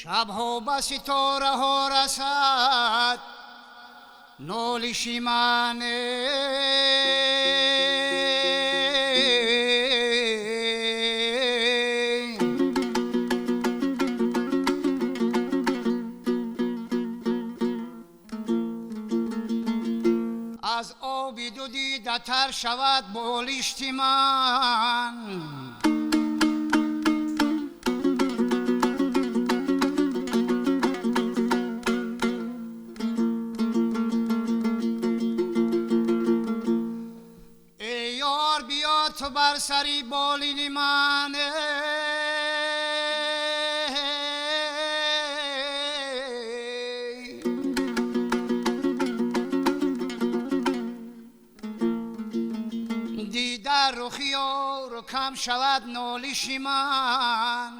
Шабҳо ба ситораҳо расад нолиши ман, аз оби ду дидатар шавад болишти ман. Ту бар сари болини ман, дида рухи ёр кам шавад нолиши ман.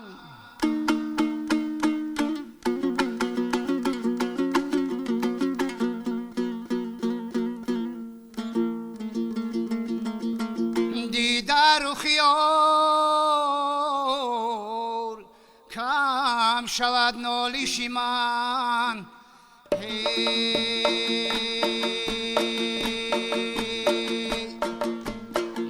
Рухи ёр кам шавад нолиши ман.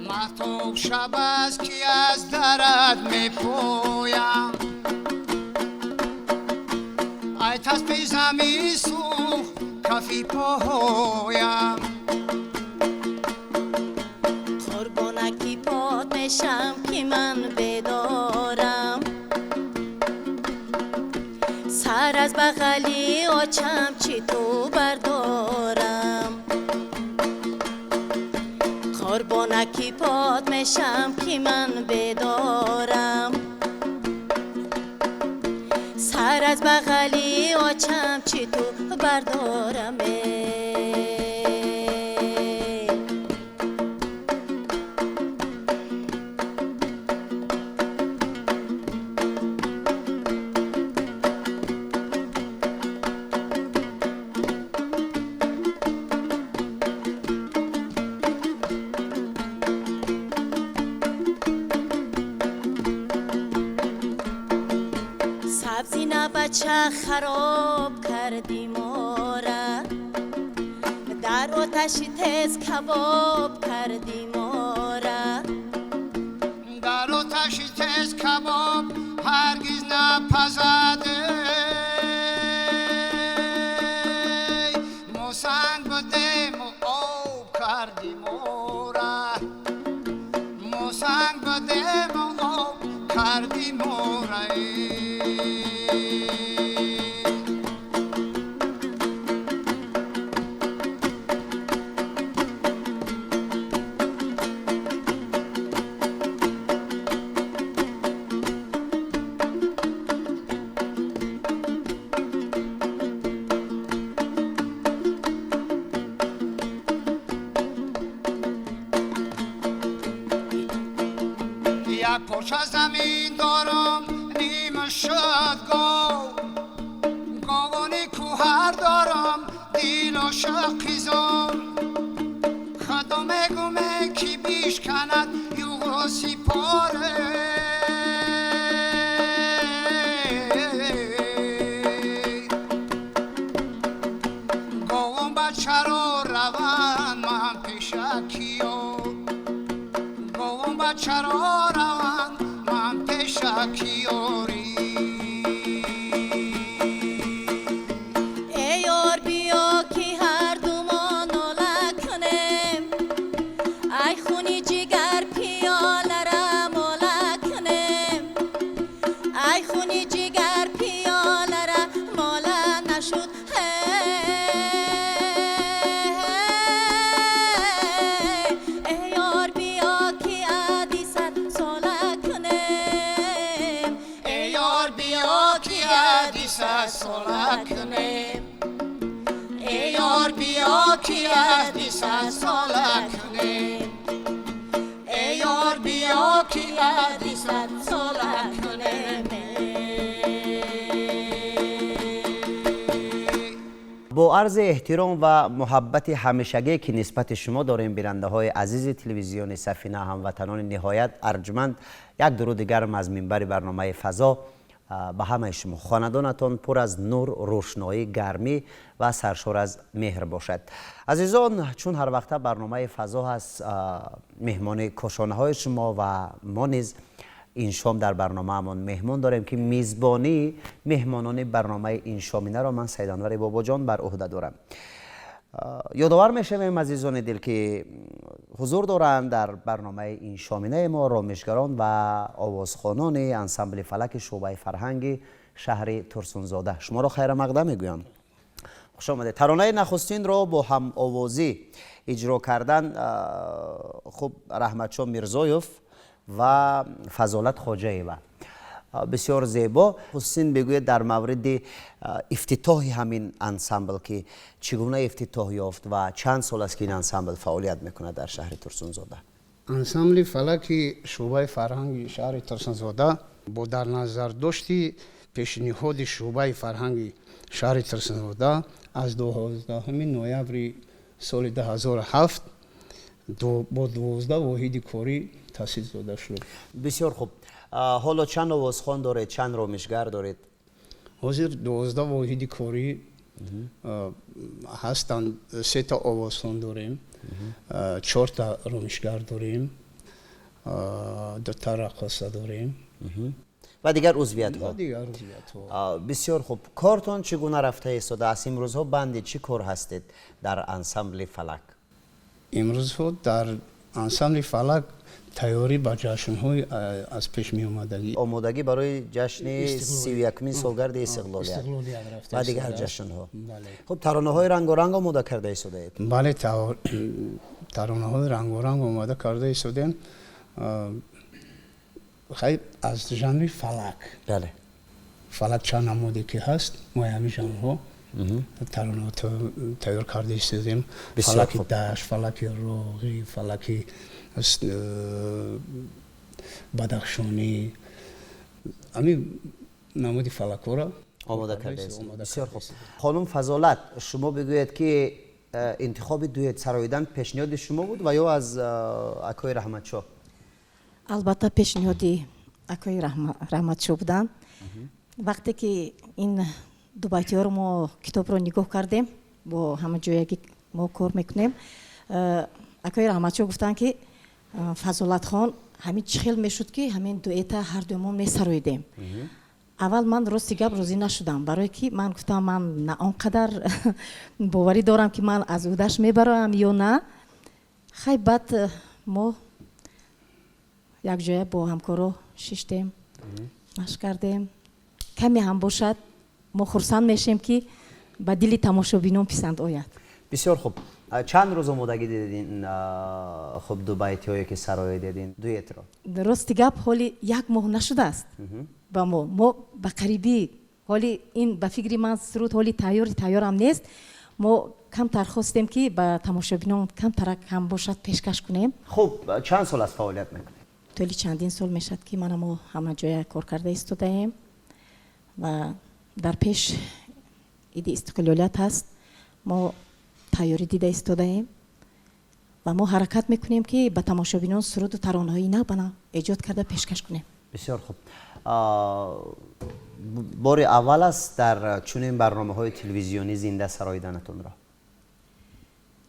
Маҳтоб шаб аст, ки аз дарат мепоям, ай таспи замин сӯхт кафи поҳоям. Қурбонаки пот мешам, ки ман бедорам, сар аз бағали очам чӣ ту бардорам. Қурбонаки пот мешам, ки ман бедорам, сар аз бағали очам чӣ ту бардорам. Сабзина бача хароб кардӣ мора, дар оташи тез кабоб кардӣ мора. Дар оташи тез кабоб ҳаргиз напазад, мо санг будему об кардӣ мора, мо санг будему об кардӣ мора. Як порча замин дорам, ним шуд гов, говони кӯҳар дорам, дилу шақизор. Худо мегуме, ки бишканад юғу сипоре. Говон бачаро раванд ман пешакиё, говон бачаро раванд ман пешакиёрӣ. Эй ёр, биё, ки ҳар думо нола кунем, ай хуни ҷигар пиёлара мола кунем, ай хуни ҷигар пиёлара мола нашуд. Эй ёр, биё, ки ади сар 100 сола кунем. Эй ёр, биё, ки аҳди 100 сола кунем. Эй ёр, биё, ки аҳди 100 сола кунем. Бо арзи эҳтиром ва муҳаббати ҳамешагие, ки нисбати шумо дорем, бинандаҳои азизи телевизиони Сафина, ҳамватанони ниҳоят арҷманд, як дуруди гарм аз минбари барномаи Фазо ба ҳамаи шумо. Хонадонатон пур аз нур, рӯшноӣ, гармӣ ва саршор аз меҳр бошад. Азизон, чун ҳар вақта барномаи Фазо ҳаст меҳмони кошонаҳои шумо ва мо низ ин шом дар барномаамон меҳмон дорем, ки мизбонии меҳмонони барномаи ин шоминаро ман, Саиданвари Бобоҷон, бар ӯҳда дорам. Ёдовар мешавем, азизони дил, ки ҳузур доранд дар барномаи ин шоминаи мо ромишгарон ва овозхонони ансамбли Фалаки шӯъбаи фарҳанги шаҳри Турсунзода. Шуморо хайрамақдам мегӯям, хуш омадед. Таронаи нахустинро бо ҳамовозӣ иҷро кардан, хуб, Раҳматшо Мирзоев ва Фазолат Хоҷаева, бисёр зебо. Ҳусин, бигӯед дар мавриди ифтитоҳи ҳамин ансамбл, ки чӣ гуна ифтитоҳ ёфт ва чанд сол аст, ки ин ансамбл фаъолият мекунад дар шаҳри Турсунзода? Ансамбли Фалаки шӯъбаи фарҳанги шаҳри Турсунзода бо дар назардошти пешниҳоди шӯъбаи фарҳанги шаҳри Турсунзода аз 12 ноябри соли 2007 бо 12 воҳиди корӣ таъсис дода шуд. Бисёр хуб. Ҳоло чанд овозхон доред, чанд ромишгар доред? Ҳозир 12 воҳиди корӣ ҳастанд. Сета овозхон дорем, чорта ромишгар дорем, дута раққоса дорем. Ва дигар узвиятҳо. Дигар узвиятҳо. Бисёр хуб. Кортон чӣ гуна рафта истодааст? Имрӯзҳо банди чӣ кор ҳастед дар ансамбли Фалак? Имрӯзҳо дар ансамбли Фалак тайёрӣ ба ҷашнҳои аз пеш меомадагӣ. Омодагӣ барои ҷашни 31-умин солгарди истиқлолият ва дигар ҷашнҳо. Хуб, таронаҳои рангоранг омода карда истодаед? Бале, таронаҳои рангоранг омода карда истодем. Хай, аз жанри фалак. Фалак чанд намуде ки ҳаст, мо ҳамин жанрҳо таронаҳо тайёр карда истодем: фалаки дашт, фалаки роғӣ, фалаки бадахшонӣ, ҳамин намуди фалакҳоро. Омода кардаед. Бисёр хуб. Хонум Фазолат, шумо бигӯед, ки интихоби дуэт сароидан пешниҳоди шумо буд ва ё аз акои Раҳматшо? Албатта, пешниҳоди акои Раҳматшо буданд. Вақте ки ин дубайтиёро мо китобро нигоҳ кардем, бо ҳама ҷояги мо кор мекунем, акои Раҳматшо гуфтанд, ки Фазолатхон, ҳамин чӣ хел мешуд, ки ҳамин дуэта ҳардуямон месароидем. Аввал ман, рости гап, розӣ нашудам, барое ки ман гуфтам, ман на он қадар боварӣ дорам, ки ман аз ӯҳдаш мебароям ё на. Хай, баъд мо якҷоя бо ҳамкоро шиштем, машқ кардем. Каме ҳам бошад, мо хурсанд мешем, ки ба дили тамошобинон писанд ояд. Бисёр хуб. Чанд рӯз омодагӣ дидед, хуб, дубайтиҳое ки сароидед, ин дуэтро? Рости гап, ҳоли як моҳ нашудааст ба мо. Мо ба қарибӣ ҳоли ин, ба фикри ман, суруд ҳоли тайёри тайёрам нест. Мо камтар хостем, ки ба тамошобинон камтарак ҳам бошад, пешкаш кунем. Хуб, чанд сол аст фаъолият мекунед? Тӯли чандин сол мешавад, ки мана мо ҳама ҷоя кор карда истодаем ва дар пеш иди истиқлолият ҳаст, мо тайёрӣ дида истодаем ва мо ҳаракат мекунем, ки ба тамошобинон суруду таронаҳои нав ба нав эҷод карда пешкаш кунем. Бисёр хуб. Бори аввал аст дар чунин барномаҳои телевизионӣ зинда сароиданатонро?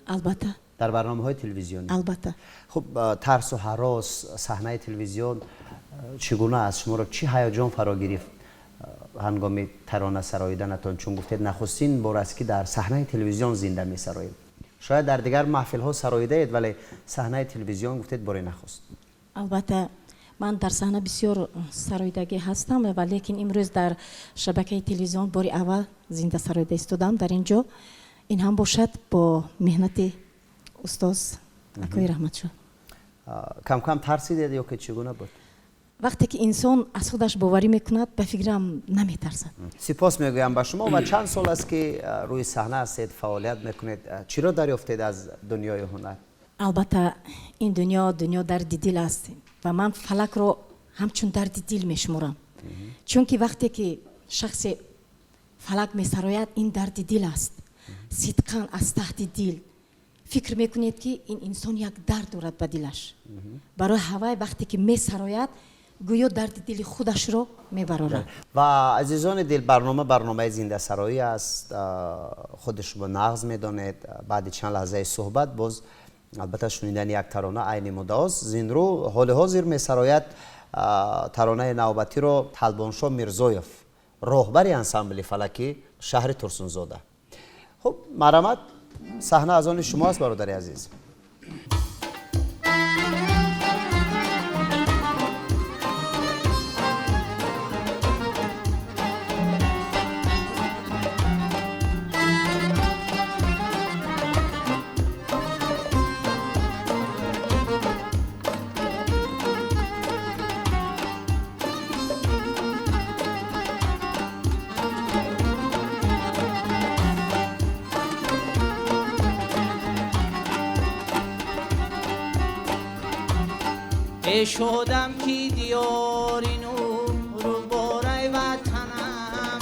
Албатта. Дар барномаҳои телевизионӣ? Албатта. Хуб, тарсу ҳарос, саҳнаи телевизион чӣ гуна аст? Шуморо чӣ ҳаяҷон фаро гирифт ҳангоми тарона сароиданатон? Чун гуфтед, нахустин бор аст, ки дар саҳнаи телевизион зинда месароед. Шояд дар дигар маҳфилҳо сароидаед, вале саҳнаи телевизион, гуфтед, бори нахуст. Албатта, ман дар саҳна бисёр сароидагӣ ҳастам, ва лекин имрӯз дар шабакаи телевизион бори аввал зинда сароида истодам дар ин ҷо. Ин ҳам бошад бо меҳнати устоз акои Раҳматшо. Камкам тарсидед ё ки чӣ гуна буд? Вақте ки инсон аз худаш боварӣ мекунад, ба фикрам наметарсад. Сипос мегӯям ба шумо. Ва чанд сол аст ки рӯи саҳна ҳастед, фаъолият мекунед, чиро дарёфтед аз дунёи ҳунар? Албатта ин дунё дарди дил аст ва ман фалакро ҳамчун дарди дил мешуморам, чунки вақте ки шахсе фалак месарояд, ин дарди дил аст, сидқан аз таҳти дил. Фикр мекунед ки ин инсон як дард дорад ба дилаш, барои ҳавай вақте ки месарояд, гӯё дарди дили худашро мебарорад. Ва азизони дил, барнома барномаи зиндасароӣ аст. Худи шумо нағз медонед, баъди чанд лаҳзаи суҳбат боз албатта шунидани як тарона айни муддаост. Зинрӯ ҳоли ҳозир месарояд таронаи навбатиро Талбоншо Мирзоев, роҳбари ансамбли фалакӣ шаҳри Турсунзода. Хуб, марҳамат, саҳна аз они шумо аст, бародари азиз. شدم که دیاری نور بارای وطنم،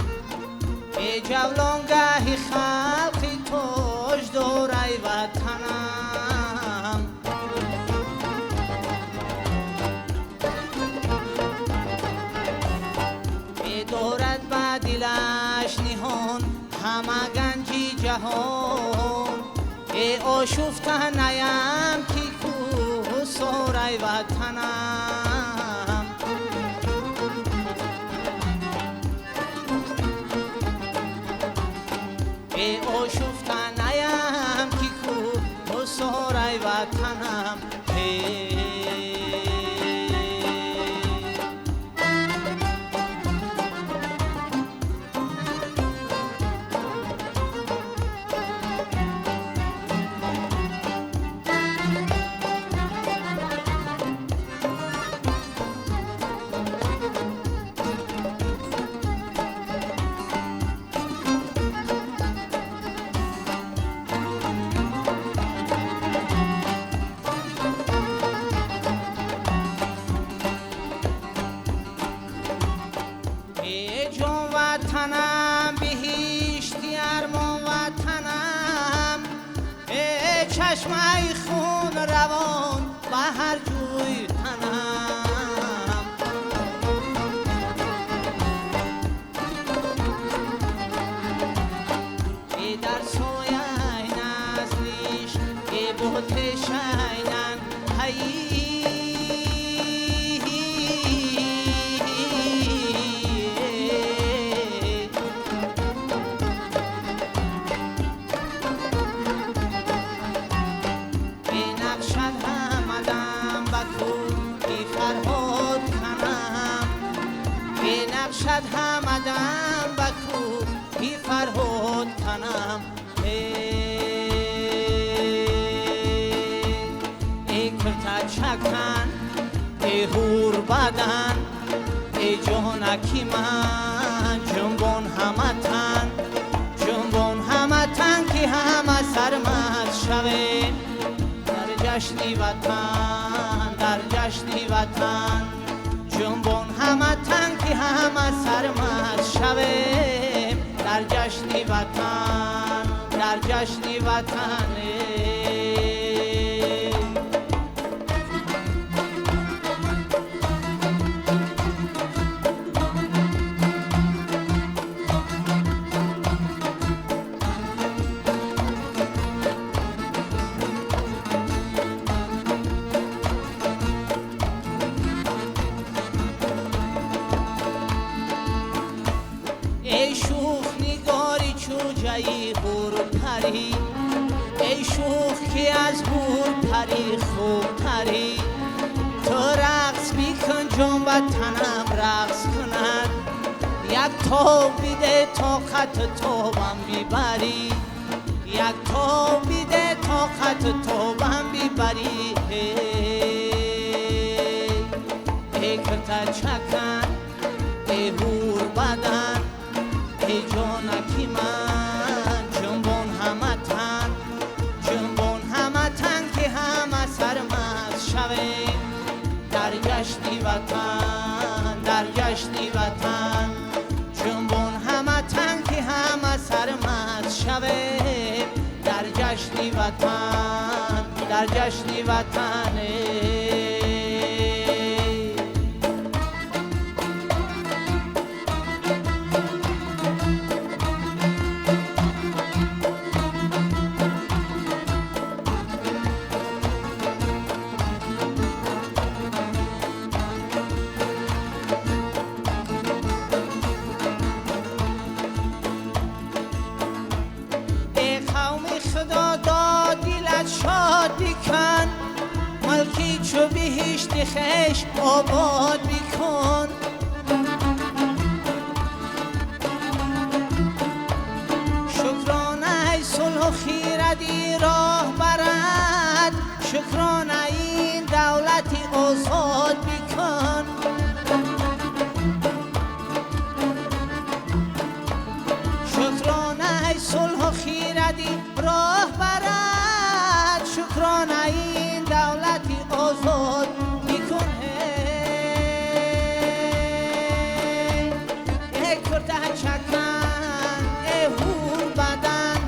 ای جولانگه خلقی تاج دارای وطنم. ای دارد به دلش نهان همه گنجی جهان، ای آشفته نیم که سارای وطنم. ای آشفته نیم که کو سارای وطنم. چشمای خون روان به هر جوی تنم، ای در سایه نزلیش ای بوت شینن شد همدم بکو بی فرهاد تنم. ای کرتا چکن ای هور بدن ای جانکی من، جنبان همه تن، جنبان همه تن که همه سرمست شویم در جشنی وطن، در جشنی وطن. جنبان همه تن که همه سرمست شویم در جشنی وطن، در جشنی وطن. ای شوخ که از هور پری خوب تری، تو رقص بیکن جان و تنم رقص کند، یک تاب بیده طاقت تابم بیبری، یک تاب بیده طاقت تابم بیبری. Эй кирта чакан, эй ҳур бадан, эй ҷонаки ман, ҷунбон ҳама тан, ҷунбон ҳама тан, ки ҳама сармаст шавем дар ҷашни ватан, дар ҷашни ватан. Ҷунбон ҳама тан, ки ҳама сармаст шавем дар ҷашни ватан, дар ҷашни ватан. Чу биҳишти хеш обод бикун, шукронаи сулҳу хиради роҳ барад, шукронаи ин давлати озод бикун. Шукронаи сулҳу хиради роҳ барад, шукронаи ин давлати озод бикун. Эй курта чакан, эй ҳур бадан,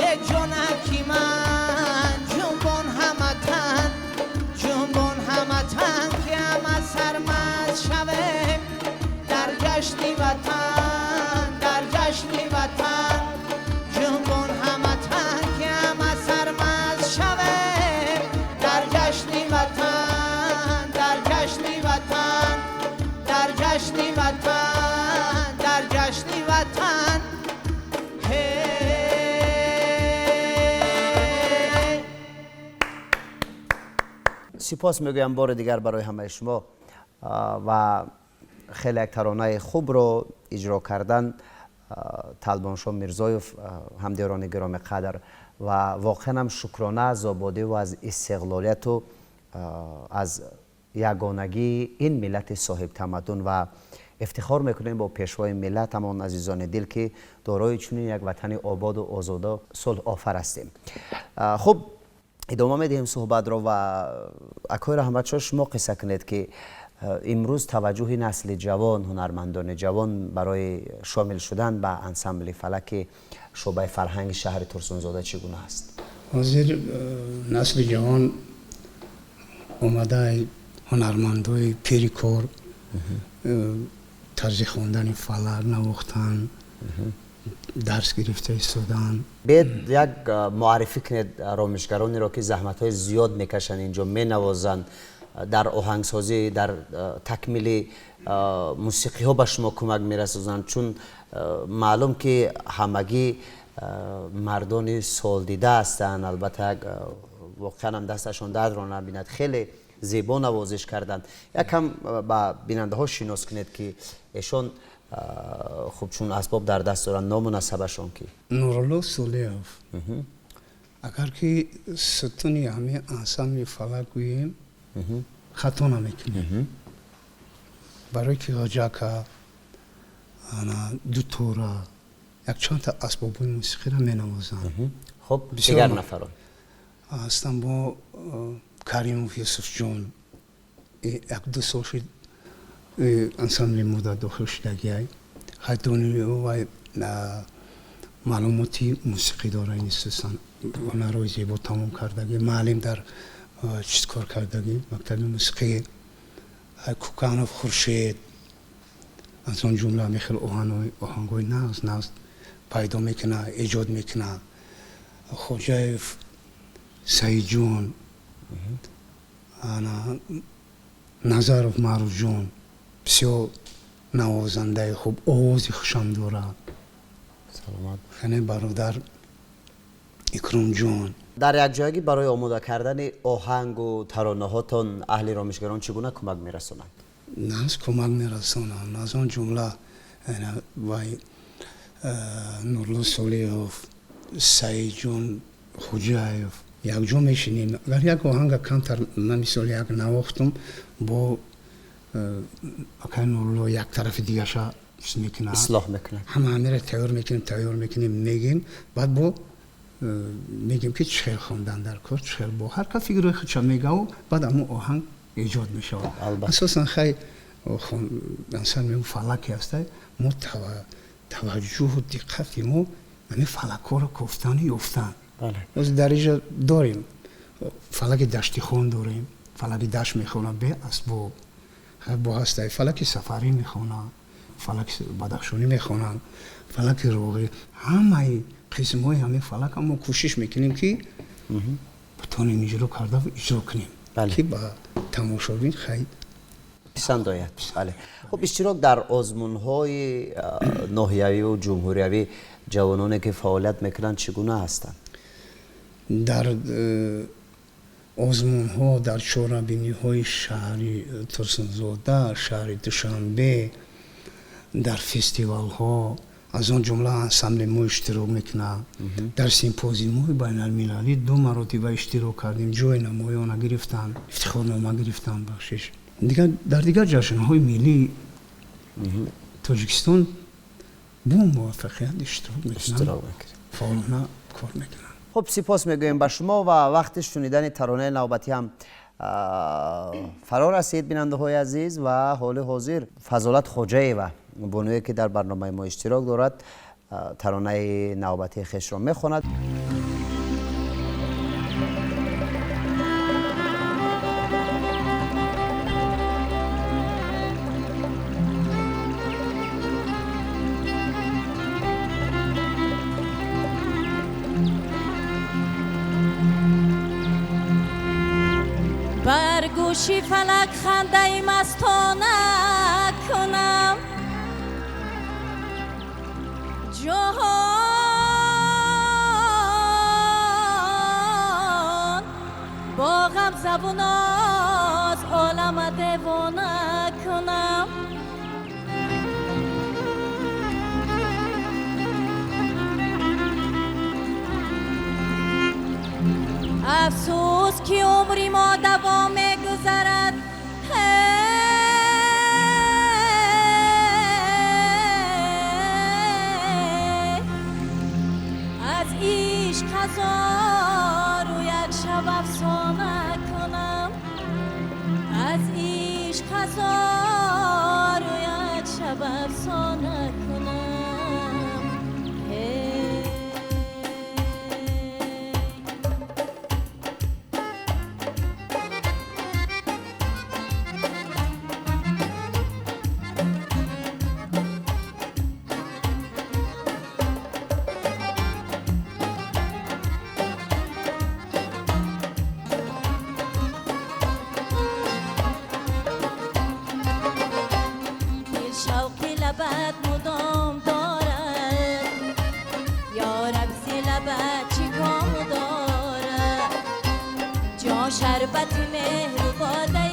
эй ҷонаки ман, ҷунбон ҳама тан, ҷунбон ҳама тан, ки ҳама сармаст шавем дар ҷашни ватан, дар ҷашни ватан. Ҷунбон ҳама тан, ки ҳама сармаст шавем дар ҷашни ватан, дар ҷашни ватан, дар ҷашни ватан, дар ҷашни ватан. Сипос мегӯям бори дигар барои ҳамаи шумо ва хеле як таронаи хубро иҷро кардан Талбоншо Мирзоев, ҳамдиёрони гироми қадр, ва воқеан ҳам шукрона аз ободӣ ва аз истиқлолияту аз ягонагии ин миллати соҳибтамаддун ва ифтихор мекунем бо пешвои миллат, ҳамон азизони дил, ки дорои чунин як ватани ободу озоду сулҳофар ҳастем. Хуб, идома медиҳем суҳбатро ва акои Раҳматшо, шумо қисса кунед, ки имрӯз таваҷҷӯҳи насли ҷавон, ҳунармандони ҷавон барои шомил шудан ба ансамбли фалаки шӯъбаи фарҳанги шаҳри Турсунзода чӣ гуна аст? Ҳозир насли ҷавон омадаи ҳунармандои пири кор, тарзи хондани фалак, навохтан дарс гирифта истодан. Биед як муаррифӣ кунед ромишгаронеро, ки заҳматҳои зиёд мекашанд, инҷо менавозанд, дар оҳангсозӣ, дар такмили мусиқиҳо ба шумо кӯмак мерасозанд, чун маълум ки ҳамагӣ мардони солдида ҳастанд. Албатта, воқеан ҳам дасташон дардро набинад, хеле зебо навозиш карданд. Якам ба бинандаҳо шинос кунед, ки эшон хуб чун асбоб дар даст доранд, ному насабашон ки? Нурулло Сулеев. Агар ки сутуни ҳамин ансамбли фалак гӯем, хато намекунем, барои ки ғаҷака, дутора, якчандта асбобҳои мусиқиро менавозанд. Хуб, дигар нафарон? Ҳастанд бо Каримов Юсуфҷон, як ду сол шуд ансамбли мода дохил шудагиай, вай маълумоти мусиқӣ дора, институсан ҳунарҳои зебо тамом кардагӣ, маълим дар чиз кор кардагӣ, мактаби мусиқӣ. Куканов Хуршед, аз он ҷумла мехел оҳангҳои нағз нағз пайдо мекунад, эҷод мекунад. Хоҷаев Саидҷон, Назаров Маъруфҷон, бисёр навозандаи хуб, овози хушам дорад. Саломат. Яъне бародар Икромҷон. Дар якҷоягӣ барои омода кардани оҳангу таронаҳотон аҳли ромишгарон чӣ гуна кӯмак мерасонанд? Нағз кӯмак мерасонанд. Аз он ҷумла вай Нурлу Солиҳов, Саидҷон Хуҷаев, якҷо мешинем. Агар як оҳанга камтар, ман мисол як навохтум, бо Акай Нурулло як тарафи дигаша чиз мекунад, ислоҳ мекунад. Ҳама ҳамеро тайёр мекунем, тайёр мекунем, мегем, баъд бо мегем ки чӣ хел хондан дар кор, чӣ хел бо ҳар кас фикрҳои худша мегаву, баъд ҳамун оҳанг эҷод мешавад. Асосан хай ансамбли фалаке ҳастай, мо таваҷҷӯҳу диққати мо ҳамин фалакҳоро кофтану ёфтан. Оз дар инҷо дорем фалаки даштихон дорем, фалаки дашт мехонад бе асбоб, бо ҳастай фалаки сафарӣ мехонад, фалаки бадахшонӣ мехонанд, фалаки роғӣ, ҳамаи қисмҳои ҳамин фалака мо кӯшиш мекунем ки битонем иҷро карда иҷро кунем, ки ба тамошобин хай писанд ояд. Бале. Хуб, иштирок дар озмунҳои ноҳиявию ҷумҳуриявӣ ҷавононе ки фаъолият мекунанд чӣ гуна ҳастанд? Дар озмунҳо, дар чорабиниҳои шаҳри Турсунзода, шаҳри Душанбе, дар фестивалҳо, аз он ҷумла ансамбли мо иштирок мекунад. Дар симпозиумҳои байналмилалӣ 2 маротиба иштирок кардем, ҷои намоёна гирифтанд, ифтихорнома гирифтанд, бахшиш. Дар дигар ҷашнҳои миллии Тоҷикистон бо муваффақият иштирок мекунанд, фаъолона кор мекунанд. Хуб, сипос мегӯем ба шумо ва вақти шунидани таронаи навбатӣ ҳам фаро расид, бинандаҳои азиз, ва ҳоли ҳозир Фазолат Хоҷаева, бонуе ки дар барномаи мо иштирок дорад, таронаи навбатии хешро мехонад. Бар гӯши фалак хандаи мастона кунам, ҷаҳон бо ғамзаву ноз олама девона кунам. Афсӯс ки умри мо давом мегузарад, аз ишқ 1001 шаб афсона кунам, аз ишқ 1001 шаб афсона кунам. شربت مهر و باده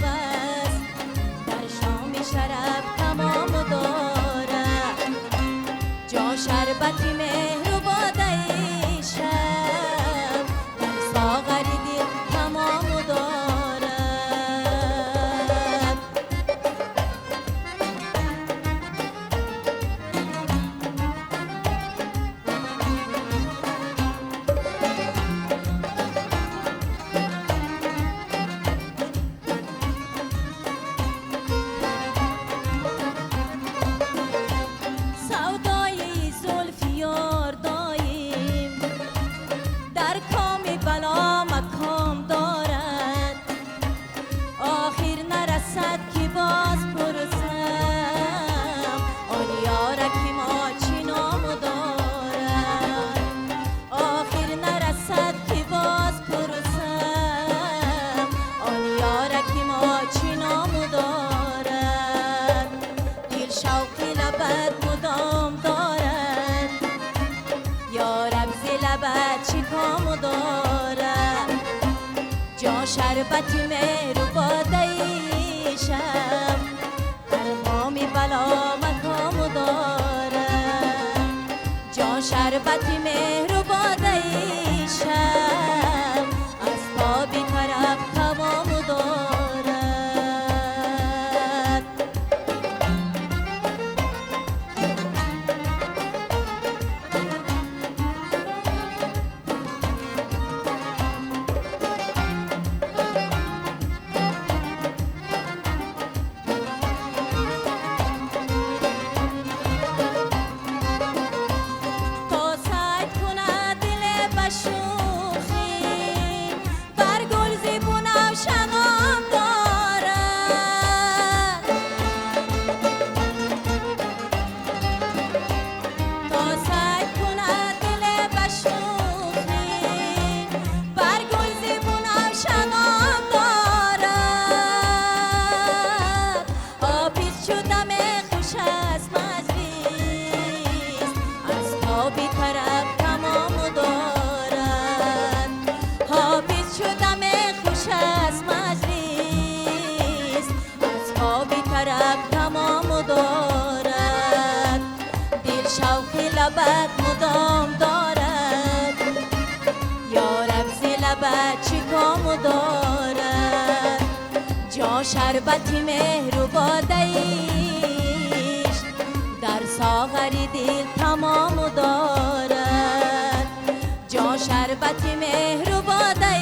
وست در شام شرب تمام دارد، جا شربت مهر و باده شب در ساغر دل تمام دارد. شربت مهر و باده شب در قام بلا مکام دارد، جا شربت مهر و باده شب از پا بی طرف تمام دارد. Асбоби тараб тамом дорад, дил шавқи лабат мудом дорад, ёраб зи лабат чӣ ком дорад, ҷо шарбати меҳру бодаиш дар соғари дил тамом дорад, ҷо шарбати меҳру бодаиш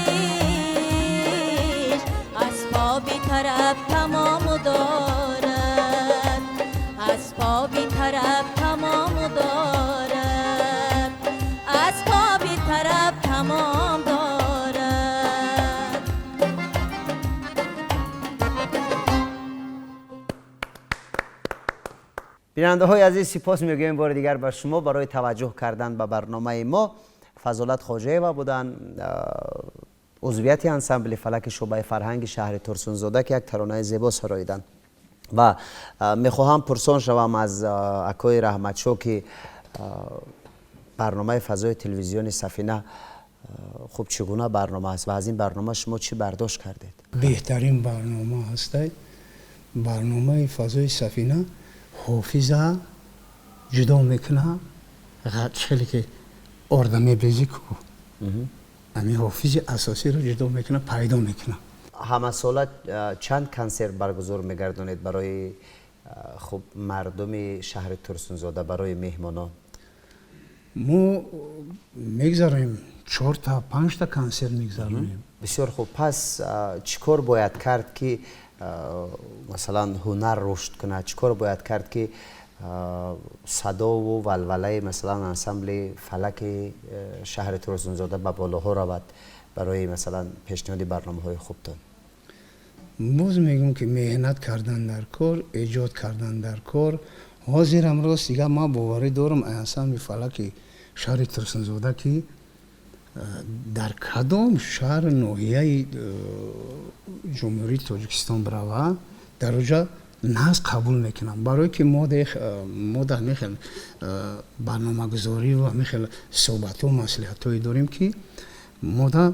асбоби тараб тамом дорад, асбоби тараб тамом дорад, асбоби тараб тамом дорад. Бинандаҳои азиз, сипос мегӯем бори дигар ба шумо барои таваҷҷӯҳ кардан ба барномаи мо. Фазолат Хоҷаева буданд, узвияти ансамбли фалаки шӯъбаи фарҳанги шаҳри Турсунзода, ки як таронаи зебо сароиданд. Ва мехоҳам пурсон шавам аз акои Раҳматшоҳ, ки барномаи фазои телевизиони Сафина хуб чӣ гуна барнома аст ва аз ин барнома шумо чӣ бардошт кардед? Беҳтарин барнома ҳастай барномаи фазои Сафина. Ҳофиза ҷудо мекуна, хеле ки орда мебезӣ ку, ҳамин ҳофизи асосиро ҷудо мекуна, пайдо мекуна. Ҳамасола чанд консерт баргузор мегардонед барои хуб мардуми шаҳри Турсунзода, барои меҳмонон? Мо мегзаронем 4та 5та консерт мегзаронем. Бисёр хуб. Пас чӣ кор бояд кард, ки масалан ҳунар рушд кунад? Чӣ кор бояд кард, ки садову валвалаи масалан ансамбли фалаки шаҳри Турсунзода ба болоҳо равад барои масалан пешниҳоди барномаҳои хубтон? Боз мегӯм, ки меҳнат кардан дар кор, эҷод кардан дар кор. Ҳозирам рост дигар ман боварӣ дорам ансамбли фалаки шаҳри Турсунзода, ки дар кадом шаҳр ноҳияи Ҷумҳурии Тоҷикистон бирава, дар оҷа нағз қабул мекунам, барое ки мо дар ҳамин хел барномагузорӣ ва ҳамин хел суҳбатҳо, маслиҳатҳое дорем, ки мо да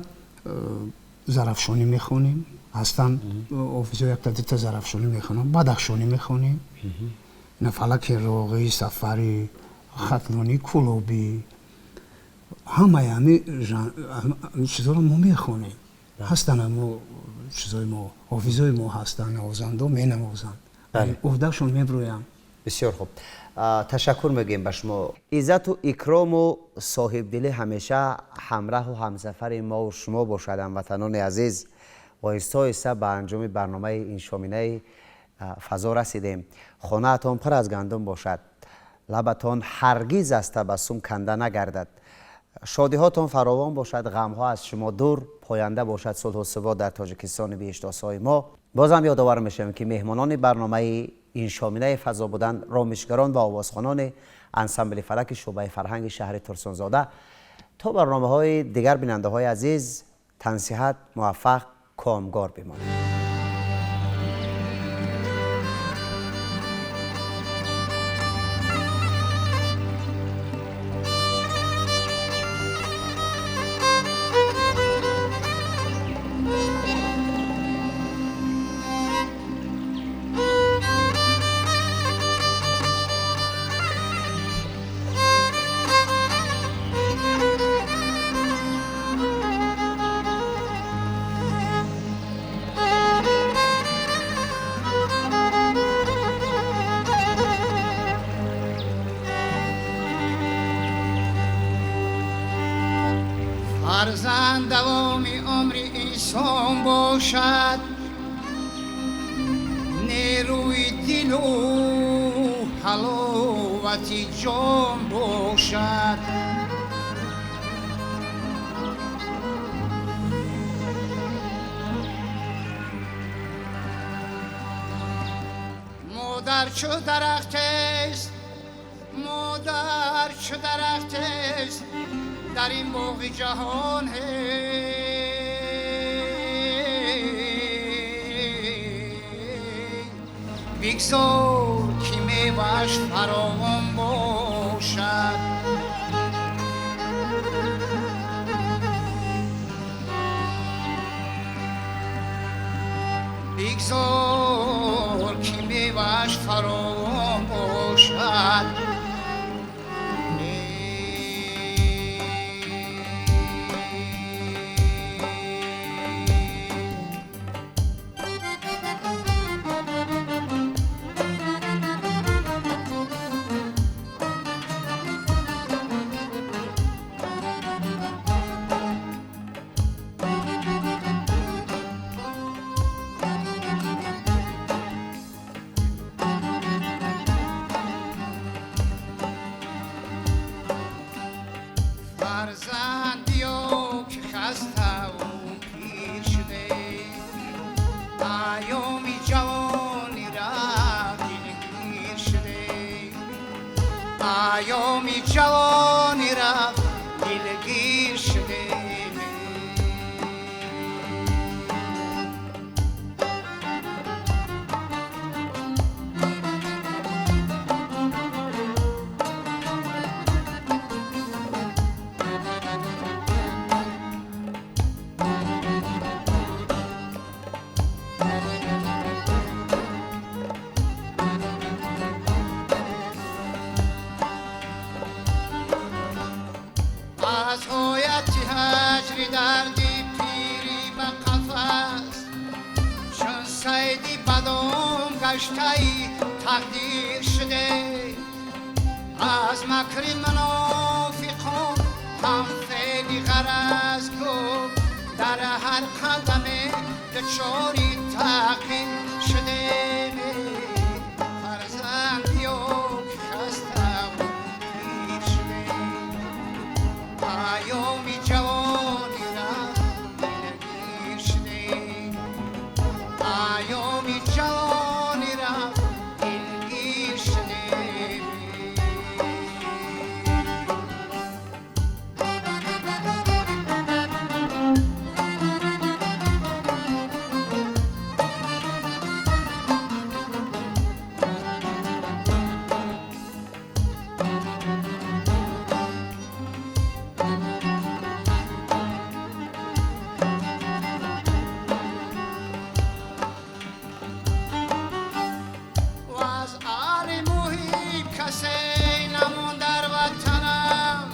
Зарафшонӣ мехонем, ҳастанд офисҳо якта дута Зарафшонӣ мехонам, Бадахшонӣ мехонем, на фалаки Роғӣ, Сафарӣ, Хатлонӣ, Кулобӣ, ҳамаи ҳамин чизҳоро мо мехонем. Ҳастанд ҳамо чизҳои мо, ҳофизҳои мо ҳастанд, навозандо менавозанд, уҳдашон меброянд. Бисёр хуб, ташаккур мегӯем ба шумо. Иззату икрому соҳибдилӣ ҳамеша ҳамраҳу ҳамсафари мову шумо бошад, ҳамватанони азиз. Оҳиста оҳиста ба анҷоми барномаи иншоминаи фазо расидем. Хонаатон пур аз гандум бошад, лабатон ҳаргиз аз табассум канда нагардад, шодиҳотон фаровон бошад, ғамҳо аз шумо дур, поянда бошад сулҳу субот дар Тоҷикистони биҳиштосои мо. Бозам ёдовар мешавем, ки меҳмонони барномаи иншоминаи фазо буданд ромишгарон ва овозхонони ансамбли фалаки шӯъбаи фарҳанги шаҳри Турсунзода. То барномаҳои дигар, бинандаҳои азиз, тансиҳат, муваффақ, комгор бимонед. Фарзанд давоми умри инсон бошад, нерӯи дилу ҳаловати ҷон бошад. Модар чу дарахтест, модар чу дарахтест дар ин боғи ҷаҳон, бигзор ки мевааш фаровон бошад. Бигзор Айёми ҷавонӣ рафт, дилгир шудем. Аз ғояти ҳаҷри дарди пирӣ ба қафас, чун сайди бадом гаштаи тақдир шуде. Аз макри мунофиқон ҳам феъли ғараз гуфт, дар ҳар қадаме дучори таъқиб шудем. Фарзандиё ки хаставу пир шудем. Айёми ҷавонӣ рафт, дилгир шудем. Айёми ҷавонӣ рафт, дилгир шудем. Аз аҳли муҳиб касе намонд дар ватанам,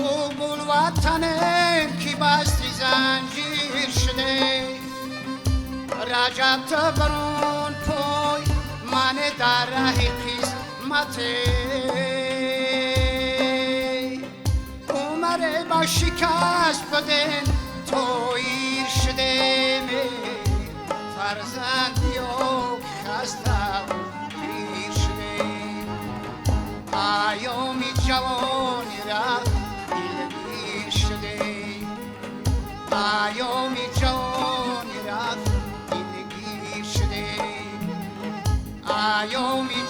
ӯ булватанем ки басти занҷир шуде. Раҷаб ту барон пой мане дар раҳи қисмате, умре ба шикаст будем, тоир шудем. Фарзандиё ки хаставу пир шудем. Айёми ҷавонӣ рафт, дилгир шудем. Айёми ҷавонӣ рафт, дилгир шудем. Айёми